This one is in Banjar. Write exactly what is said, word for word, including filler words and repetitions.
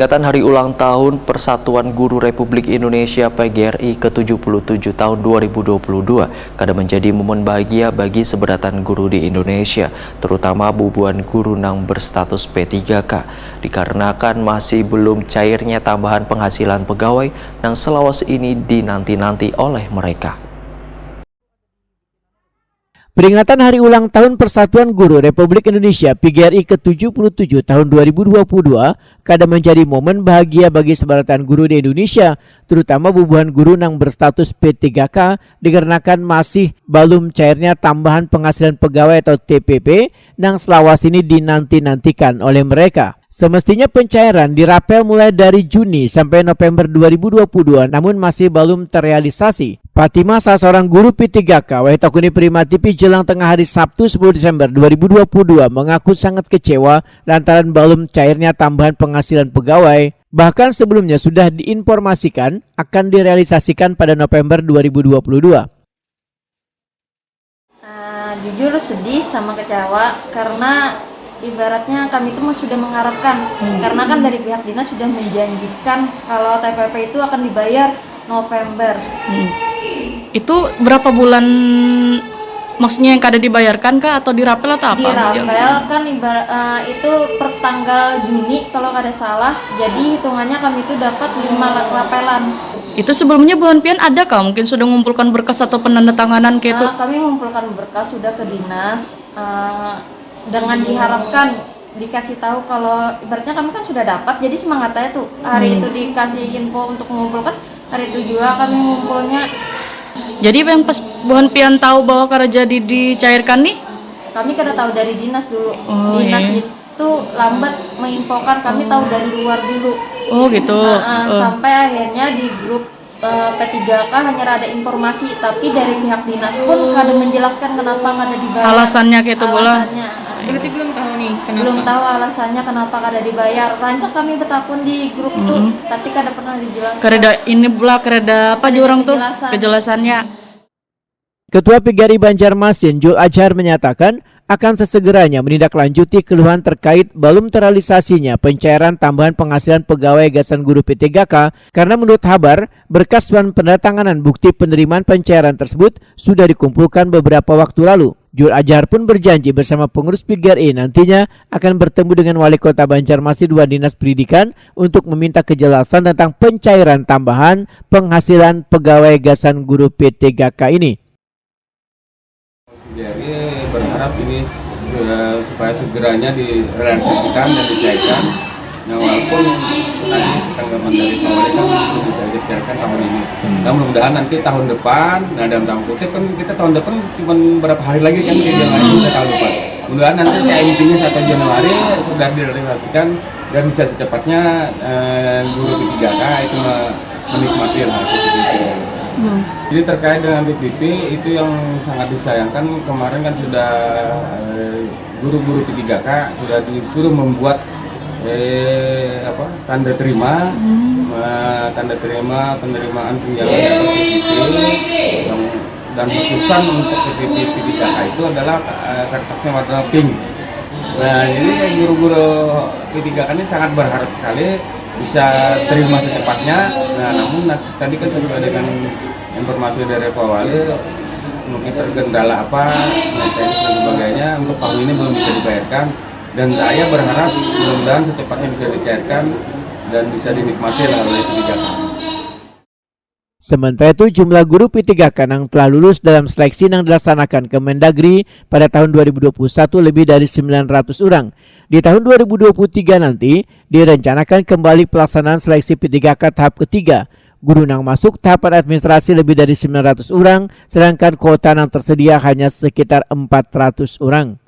Peringatan Hari Ulang Tahun Persatuan Guru Republik Indonesia P G R I ke tujuh puluh tujuh tahun dua ribu dua puluh dua kada menjadi momen bahagia bagi seberatan guru di Indonesia, terutama bubuhan guru nang berstatus P tiga K, dikarenakan masih belum cairnya tambahan penghasilan pegawai nang selawas ini dinanti-nanti oleh mereka. Peringatan Hari Ulang Tahun Persatuan Guru Republik Indonesia P G R I ke tujuh puluh tujuh tahun dua ribu dua puluh dua kada menjadi momen bahagia bagi sebaratan guru di Indonesia, terutama bubuhan guru nang berstatus P tiga K, dikarenakan masih balum cairnya tambahan penghasilan pegawai atau T P P nang selawas ini dinanti-nantikan oleh mereka. Semestinya pencairan dirapel mulai dari Juni sampai November dua ribu dua puluh dua, namun masih balum terrealisasi. Fatimah, salah seorang guru P tiga K, wayah takuni Prima T V jelang tengah hari Sabtu sepuluh Desember dua ribu dua puluh dua, mengaku sangat kecewa lantaran balum cairnya tambahan penghasilan pegawai. Bahkan sebelumnya sudah diinformasikan akan direalisasikan pada November dua ribu dua puluh dua. Ah, jujur sedih sama kecewa karena ibaratnya kami itu mah sudah mengharapkan, karena kan dari pihak dinas sudah menjanjikan kalau T P P itu akan dibayar November. Itu berapa bulan, maksudnya, yang kada dibayarkan kah atau dirapel atau apa? Dirapel kan ibarat eh, itu per tanggal Juni kalau kada salah. Jadi hitungannya kami itu dapat lima rapelan. Itu sebelumnya buhan pian ada kah mungkin sudah ngumpulkan berkas atau penandatanganan kayak itu? Ah, kami mengumpulkan berkas sudah ke dinas eh, dengan diharapkan dikasih tahu kalau ibaratnya kami kan sudah dapat, jadi semangat aja tuh. Hari itu dikasih info untuk mengumpulkan, hari itu juga kami ngumpulnya. Jadi yang pas buhan pian tahu bahwa kada jadi dicairkan nih? Kami kada tahu dari dinas dulu. Oh, Dinas iya. Itu lambat menginfokan, kami tahu dari luar dulu. Oh gitu. Nah, Eh, sampai akhirnya di grup eh, P tiga K hanya ada informasi, tapi dari pihak dinas pun kada menjelaskan kenapa kada dibayar. Alasannya kayak itu bola. Alasannya. Berarti belum tahu nih kenapa. Belum tahu alasannya kenapa kada dibayar. Rancak kami betakun di grup tuh, tapi kada pernah dijelaskan. Kereda ini bola, kereda apa Kereda jurang tuh? Kejelasan. Kejelasannya. Ketua P G R I Banjarmasin, Jul Azhar, menyatakan akan sesegeranya menindaklanjuti keluhan terkait belum terrealisasinya pencairan tambahan penghasilan pegawai gasan guru P tiga K karena menurut habar, berkas wan penandatanganan bukti penerimaan pencairan tersebut sudah dikumpulkan beberapa waktu lalu. Jul Azhar pun berjanji bersama pengurus P G R I nantinya akan bertemu dengan Wali Kota Banjarmasin wan Dinas Pendidikan untuk meminta kejelasan tentang pencairan tambahan penghasilan pegawai gasan guru P tiga K ini. Jadi berharap ini se- supaya segeranya direalisasikan dan dicairkan. Nah, walaupun tadi tanggapan dari Pak Wali kan itu bisa dicairkan tahun ini. Nah, mudah-mudahan nanti tahun depan, nah, dalam tanda kutip kan kita tahun depan cuma berapa hari lagi kan, kita lagi kita tahun depan. Mudah-mudahan nanti kayak intinya satu Januari sudah direalisasikan dan bisa secepatnya eh, guru P tiga K itu me- menikmati lah. Jadi terkait dengan P P P itu yang sangat disayangkan, kemarin kan sudah eh, guru-guru P tiga K sudah disuruh membuat eh, apa tanda terima, eh, tanda terima penerimaan tunjangan P P P yang dan khususan untuk P P P P tiga K itu adalah eh, kertasnya warna pink. Nah, jadi guru-guru P tiga K ini sangat berharap sekali bisa terima secepatnya. Nah, namun na- tadi kan sesuai dengan informasi dari Pak Wali, mungkin terkendala apa, teknis dan sebagainya, untuk tahun ini belum bisa dibayarkan. Dan saya berharap mudah-mudahan secepatnya bisa dicairkan dan bisa dinikmati lah oleh P tiga K. Sementara itu, jumlah guru P tiga K yang telah lulus dalam seleksi yang dilaksanakan Kemendagri pada tahun dua ribu dua puluh satu lebih dari sembilan ratus orang. Di tahun dua ribu dua puluh tiga nanti, direncanakan kembali pelaksanaan seleksi P tiga K tahap ketiga. Guru yang masuk tahapan administrasi lebih dari sembilan ratus orang, sedangkan kuota yang tersedia hanya sekitar empat ratus orang.